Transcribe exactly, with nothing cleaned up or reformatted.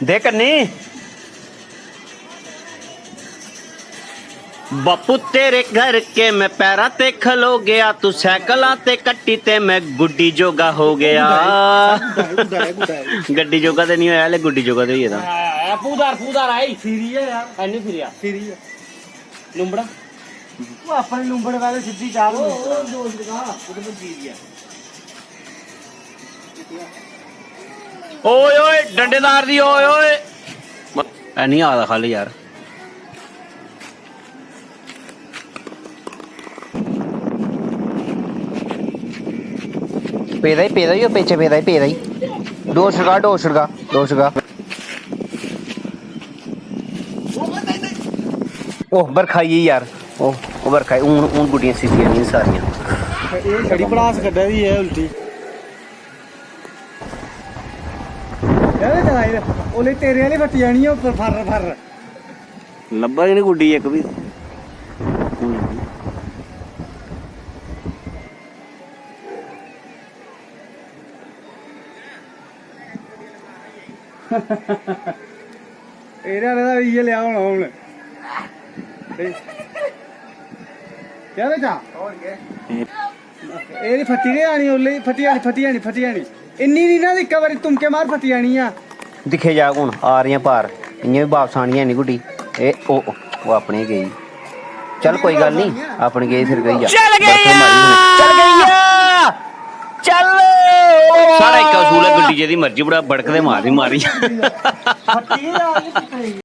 दे कन्नी। बापू तेरे घर के मैं पैरा ते खलो गया, तू साइकिलां ते कट्टी ते मैं गुड्डी जोगा हो गया। गुड्डा है, गुड्डा है, गुड्डा है। गड्डी जोगा ते नहीं होया, हले गुड्डी जोगा ते होई गेदा। हां, पूदार, पूदार आई। फिरी है यार। है नहीं फिरिया। फिरी है। लुंबड़ा। वो अपने लुंबड़ वाले सिद्धि चाल। ओ, ओ, जोश लगा, उधर पर गिर गया। ओए, ओए, डंडेदार दी, ओए, ओए। ए, नहीं आ दा खाल्ली यार। पेदा ही, पेदा ही, ओह् पिच्छें पेदा ही, पेदा ही। डोर छड़का, डोर छड़का, डोर छड़का। ओह, बरखा आई गेई यार। ओह, ओह बरखा आई। हून, हून गुड्डियां सिज्जी जानियां सारियां। एह् छड़ी भड़ास कड्ढा दी ऐ उल्टी। यार, एह् चलाई दे। ओले तेरे आह्ली फट्टी जानी ऐ उप्पर फर्र फर्र। लब्भा दी निं गुड्डी इक बी। एह्दे आह्ले दा बी इ'यै लेआ होना हून। क्या बेटा? एह् फट्टी गै जानी, उल्ले फट्टी जानी, फट्टी जानी, फट्टी जानी। इन्नी निं ना, इक्कै बारी तुमके मार फट्टी जानी आ। दिक्खे जा हून, आ रही पार, इ'यां बी बापस आनी है निं गुड्डी। एह्, ओह्, ओह्, ओह् अपने गेई। चल, कोई गल्ल निं, अपने गेई फिर गई आ। चल गई बर्फ मारी आ! हून। चल गई आ! चल! साढ़ा इक्का उसूल ऐ, गड्डी जेह्दी मर्जी बड़ा बड़कदे मारी, मारी। फट्टी गै जा, एह् फट्टी गई।